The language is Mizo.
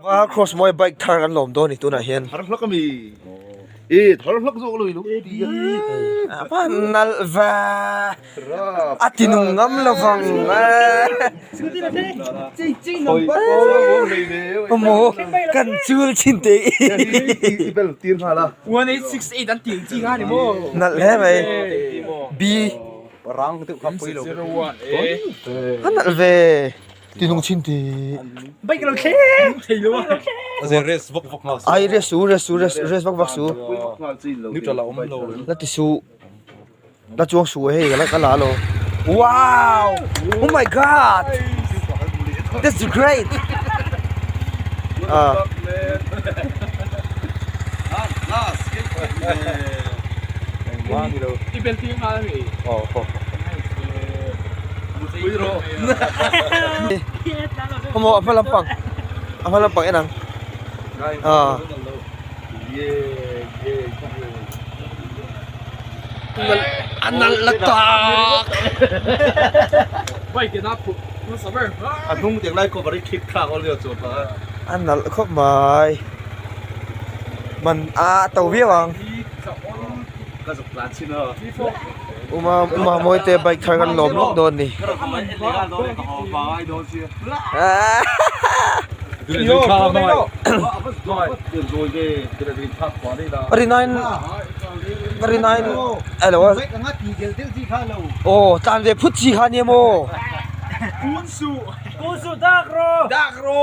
Val cross mawi bike thar kan lawm dawn ni tunah hian. Thar hlak ami. E thar hlak zawk lo i lo ti a. A va nalh va. A ti nung ngam lo vang. Awmaw kan chul chin te i. I bel tir nghal a. 1868 an ti ang chi kha ni maw. Nalh hle mai. B. Rang deuh kha pui lo. A nalh ve. Ti nung chin ti. Bike lo thleng thei lo a. Ze race vak vak nghal su. Ai race su race su race race vak vak su. Neutral a awm lo. La ti su. La chuang su hei ka la ka la lo. Wow! Oh my god! That's great! Ah. I bel ti ngal mi. Oh. Khaw a hma lampang a hma lampang en ang ah a nalh la tak a nalh khawp mai man a to viau ang. Uma Uma mawi te bike thar kan lawm lawk dawn ni. Rinain Rinain alo a aw tlan ve phut chi kha nia maw. Kunsu dak ro dak ro.